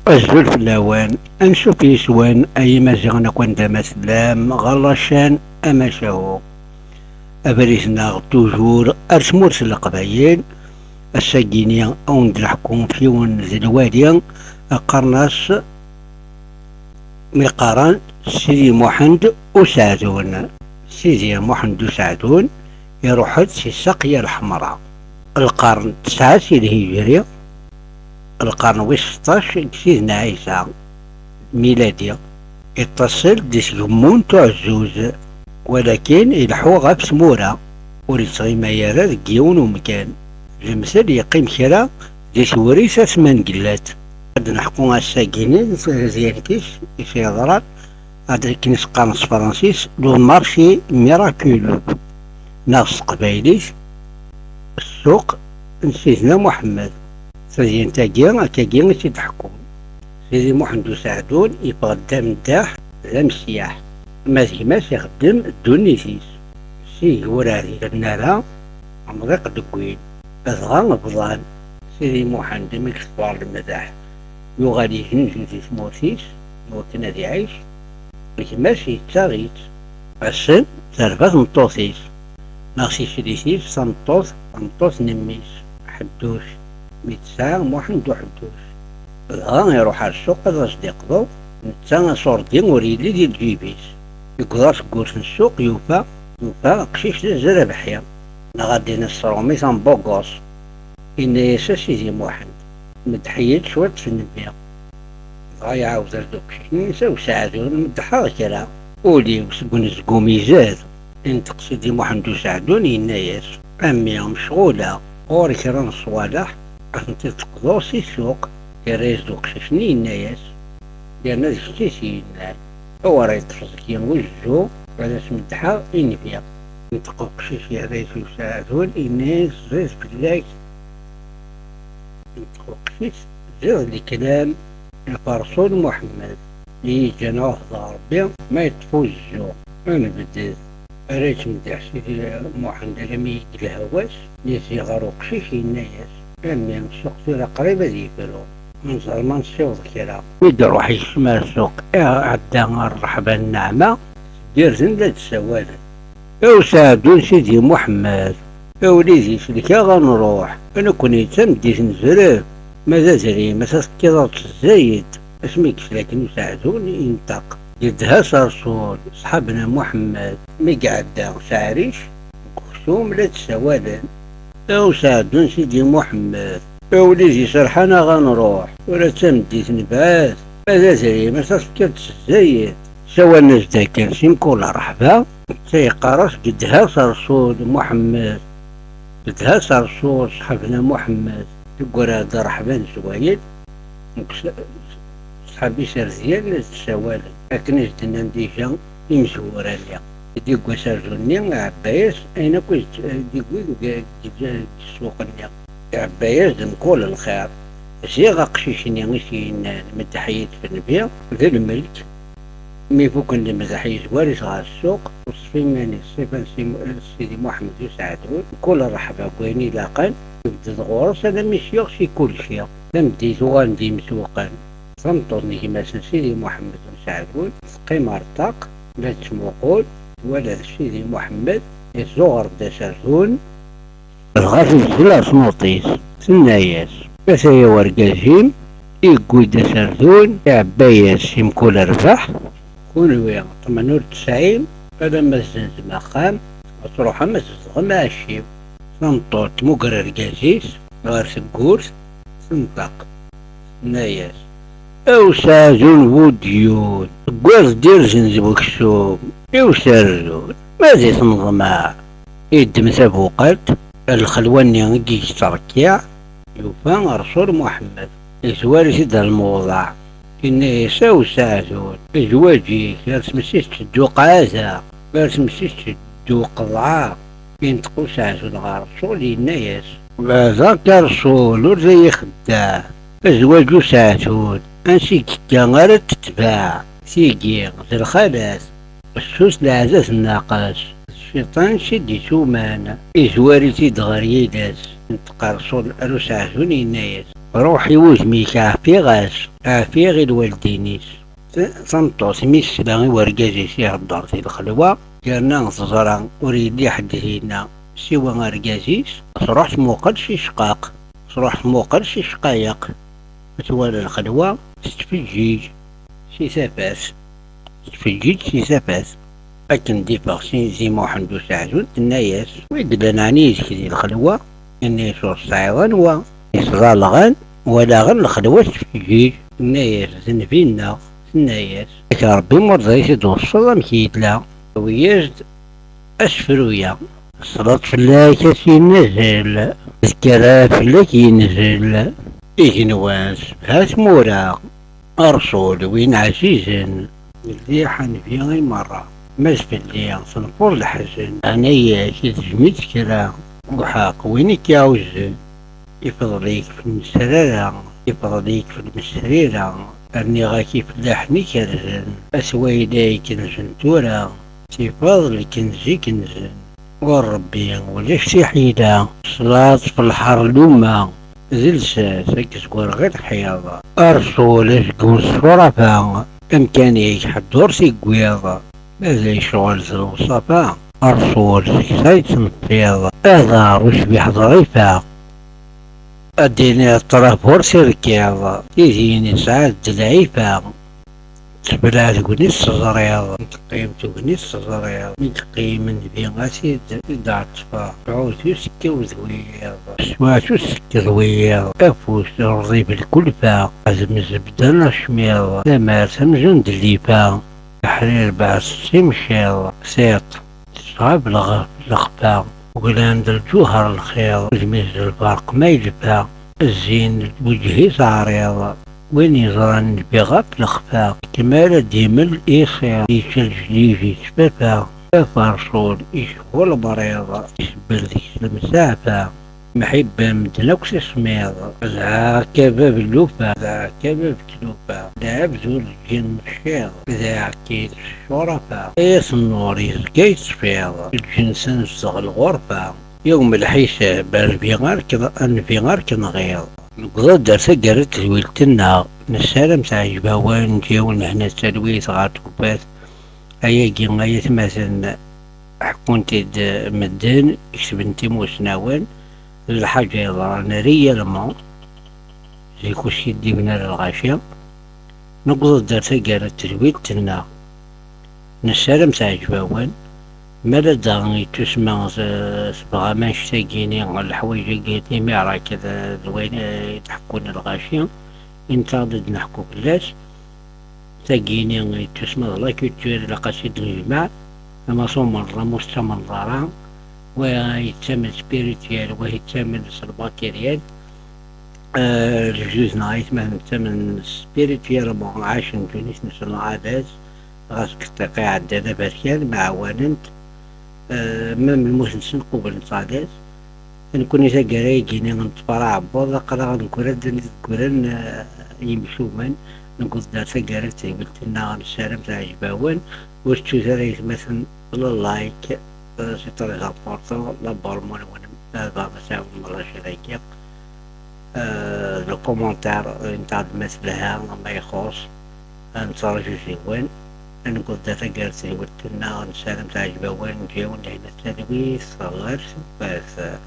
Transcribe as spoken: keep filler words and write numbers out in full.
Azul fell-awen, ansuf yes-wen ay imaziɣen akk anda ma tellam ɣer lacan amacahu. Abrid-nneɣ toujours ar tmurt n Leqbayel. Ass-agi-ni a wen-d-neḥku ɣef yiwen d lwali qqaren-as mi qqaren Sidi Muḥend Useɛdun. Sidi Muḥend Useɛdun iruḥ-d si Saqya Lḥemra. Lqern tesɛa si lhijri, lqern wis seṭṭac deg Sidna Ɛisa miladi. Iṭṭasel di tgemmunt uɛezzuz, walakin ileḥḥu ɣef tmura, ur ittɣima ara deg yiwen umkan. Lemtel yeqqim kra di tewrit asmangellat. Ad neḥku ass-agi-ni d tadyant-is i s-yeḍran, ad akken i s-qqaren s tefransist, le marché miraculeux, neɣ s teqbaylit, ssuq n Sidna Muḥemmed. Tadyant-agi, akkagi i tt-id-ḥekkun. Sidi Muḥend Useɛdun yeffeɣ-d d ameddaḥ, d amesyaḥ. Ma d gma-s ixeddem ddunit-is. Si ur ɛdilen ara, amḍiq deg win. Dɣa bḍan. Sidi Muḥend, mi yekber lemdaḥ, yuɣal igenzu di tmurt-is, iwakken ad iɛic. Gma-s yettaɣ-itt. Ass-n, terfa tmeṭṭut-is, neɣ tislit-is tameṭṭut, tameṭṭut n mmi-s, Ḥedduc, mi tesɛa Muḥend Uḥedduc. Dɣa iruḥ ar ssuq ad as-d-iqḍu, netta aṣurdi ur yelli di lǧib-is. Yewweḍ ar tewwurt n ssuq, yufa, yufa aqcic d azrabḥi, neɣ ad d-ines s tṛumit un beau gosse. Yenna-yas a Sidi Muḥend, meddeḥ-iyi-d cwiṭ s nnbi. Dɣa iɛawed-as-d uqcic-nni s awseɛdun, meddeḥ-aɣ kra. Ul-iw seg unezgum izad. Inṭeq Sidi Muḥend Useɛdun, yenna-yas, a mmi, mecɣuleɣ, ɣur-i kra n ṣṣwaleḥ, ad tent-id-teqḍuɣ si ssuq. Yerra-yas-d uqcic-nni, yenna-yas, yerna d kečč i s-yennan, awer yeṭṭef deg-i uzzu, ad as-medḥeɣ i nnbi. Inṭeq uqcic, yerra-yas i useɛdun, yenna-yas, ẓid fell-ak. Inṭeq uqcic, ziɣ leklam ɣef Rrsul Muḥemmed i yi-yeǧǧan ɛuhdeɣ Ṛebbi, ma yeṭṭef uzzu, ad nebded. Ara yettmeddiḥ Sidi Muḥend alammi yelha wass, yezzi ɣer uqcic, yenna-yas, a mmi, ssuq tura qrib ad yefru, ad nẓer ma nessiweḍ kra. Mi d-iruḥ yekcem ar ssuq, iɛedda ar ṛṛeḥba n nneɛma, s yirden la d-ssawalen. A useɛdun Sidi Muḥemmed, a wlidi selk-aɣ ad nruḥ, a nekkni d tameddit nezreb, ma d adrim ad t-tefkiḍ ad tt-zzayed. Asmi yesla akken useɛdun inṭeq, yedha s Rrsul, ṣṣḥab n Muḥemmed, mi iɛedda s aɛric, deg uksum la d-ssawalen. A useɛdun Sidi Muḥemmed, a wlidi serḥan-aɣ ad nruḥ, tura d tameddit nebɛed, ma d adrim ad t-tefkiḍ ad tt-zzayed. Ssawalen-as-d akken si mkul rreḥba, netta yeqqar-as gedha-t Rrsul Muḥemmed, gedha-t Rrsul ṣṣḥab-nneɣ Muḥemmed, teggra-d rreḥba n zzwayel, deg s-, ṣṣḥab-is Rezyan la d-ssawalen, akken i s-d-nnan dija imezwura-nni. I d-yewwi s rzu-nni, iɛebba-yas ayen akk i d-, i d-yewwi deg, deg, deg ssuq-nni. Iɛebba-yas-d mkul lxir. Ziɣ aqcic-nni i s-yennan, meddeḥ-iyi-d f nnbi, d lmelk. Mi fukken lemdeḥ, yezwar-it ɣer ssuq, weṣṣef iman-is ṣṣifa n Si-, Sidi Muḥemmed Useɛdun, mkul rreḥba deg wayen ilaqen, yebded ɣur-s alammi s-yuɣ si kulci. Tameddit uɣalen-d yimsuqen. Tameṭṭut n gma-s n Sidi Muḥemmed Useɛdun teqqim ar ṭṭaq, la tettmuqul, twala d Sidi Muḥemmed, iẓẓuɣer-d aserdun, dɣa tbeddel ɣer tnuḍt-is, tenna-yas, ataya wergaz-im, yewwi-d aserdun, iɛebba-yas si mkul rrbeḥ. Kunwi ṭmen ur tesɛim, alamma tzenzem axxam, ad truḥem ad tzedɣem aɛecciw. Tameṭṭut tmuger argaz-is ɣer tewwurt, tenṭeq, tenna-yas, a useɛdun bu dyun, tewwiḍ-d irden d weksum i userdun, ma di tneḍmeɛ? Yeddem tabuqalt, lxelwa-nni i yettṛekkiɛ, yufa Rrsul Muḥemmed, yezwar-it-id ar lmewḍeɛ. Yenna-yas, a useɛdun, zzwaǧ-ik ar tmes i tetteddu qɛada, ar tmes i tetteddu qeḍɛa. Yenṭeq useɛdun ɣer Rrsul, yenna-yas, beɛdeɣ-k a Rrsul, ur d ay-ixeddeɛ. Zzwaǧ useɛdun, ansi yekka ara t-tetbeɛ. Tigi d lxalat, fessus leɛzaz nnaqes. D cciṭan s i d-ittuman, izwar-it-id ɣer yiles. Yenṭeq Rrsul ar useɛdun, yenna-yas, Ruḥ i wudem-ik, ɛfiɣ-as, ɛfiɣ i lwaldin-is. Tameṭṭut mi tesla i wergaz-is ihedder di lxelwa, yerna teẓra ur yelli ḥedd dinna siwa argaz-is, truḥ tmuqel s icqaq, truḥ tmuqel s icqayeq, twala lxelwa tettfeǧǧiǧ si tafat, tettfeǧǧiǧ si tafat. Akken d-iffeɣ si Zi Muḥend Useɛdun, tenna-yas: "Wi yellan ɛni yid-k di lxelwa?" Yenna-yas: "Ur tesɛiḍ anwa." Yesḍalɣen, walaɣen lxelwa tettfeǧǧiǧ. Tenna-yas: "D nnbi-nneɣ." Tenna-yas: "Ak Rebbi ma ur ẓri t-id-weṣṣeḍ amek yella." Tawi-yas-d asefru-ya. Ṣṣlaṭ fell-ak a s-yennazel, zkara fell-ak yenzel. Igenwan sebha tmura, a Rrsul win ɛzizen. Melliḥ a nnbi i merra, ma d fell-i tenfuḍ leḥzen. Ɛna-yak tejjem-itt kra, uḥeq win i k-iɛuzen. Ifeḍl-ik f lmesrara, ifeḍl-ik f lmesrira, rniɣ-ak ifellaḥen ikerrzen, a s wayla ikenzen tura, tifeḍ lkenz ikenzen, ur Rebbi ulac tiḥila, ṣṣlaṭ f lḥer lumma, d lsas ad k-zwareɣ i lḥiḍ, a Rrsul azeggun s ccurafa, amkan-ik ḥedd ur t-igwiḍ, ma d lecɣel d lewṣafa, a Rrsul seg-s ay d-tneffiḍ, aḍar ucbiḥ ḍrifa. Ad d-tiniḍ ṭṭraf ur s-irkiḍ, tidi nesɛa d lɛifa. Tebleɛ tegnit teẓriḍ, mi teqqim tegnit teẓriḍ, mi yeqqim nnbi a t-id-ɛeṭṭfeɣ, sɛut usekkew d wiyiḍ, sɛut usekkew d wiyiḍ, afus urḍib lkulfa, xdem zebda n acmiḍ, tamart amzun d llifa, aḥrir beɛs s imciḍ, tiṭ Tesɛa belɣef lexfa, uglan d lǧuher lxiḍ, udem-is d lberq ma yelfa, zzin d lweǧh-is aɛriḍ, win yeẓran nnbi ɣef lexfa, kmal ad d-imel isiḍ, yečča lejdij yettfafa, aferṣul icbu lebriḍ, isebbel deg-s lemsaɛfa, mḥibba medden akk s iṣmiḍ, dɛa akka bab n lufa, dɛa akka bab n tlufa, lɛebd ur leǧǧin mecciḍ, dɛa akka ccurafa, ay at nnur yezga yettfiḍ, lǧens ad nezdeɣ lɣurfa, yawm lḥisab a nnbi ar k-, a nnbi ar k-nɣiḍ. Newweḍ-d ar taggara n tedwilt-nneɣ, nessaram teɛjeb-awen, neǧǧa-yawen lehna d talwit ɣer tgubbat. Ayagi ay atmaten ḥekkun-t-id medden, ketben-t imusnawen, d lḥaǧa yeḍran réellement, zik ur skiddiben ara lɣaci. Newweḍ-d ar taggara n tedwilt-nneɣ. Nessaram teɛjeb-awen. Ma ladɣa yettusma s-, tebɣam annect-agi-ni, leḥwayeǧ-agi, timirak d, d wayen i d-ḥekkun lɣaci, i netta ad d-neḥku fell-as. Tagi-ni yettusma d la culture, ilaq ad tt-id-nejmeɛ, ama tumneḍ ama ur tettamneḍ ara, wa yettamen spirituel, wa yettamen s lmatéryel. Eh, lejdud-nneɣ aytmaten ttamen spirituellement, ɛacen ddunit-nsen ɛad-as, ɣas deg ṭṭiq iɛeddan aberkan, mɛawanent, eh, ma lmut-nsen qublen-tt ɛad-as. Nekkni taggara-agi-ni neṭṭef ara aɛebbuḍ, aql-aɣ neggura-d anida ggran, eh, yimcumen, newweḍ-d ar taggara n tedwilt-nneɣ, nessaram teɛjeb-awen, ur ttut ara aytmaten le like, eh, c'est très important, l'abonnement-nwen, eh, bɣa ma tɛawnem lacir-agi. Eh, le commentaire, eh, ntaɣ-d ma telha, ma ixuṣ, eh, nettraǧu deg-wen. Newweḍ-d ar taggara n tedwilt-nneɣ, nessaram teɛjeb-awen, neǧǧa-yawen lehna d talwit, ɣer tebbat.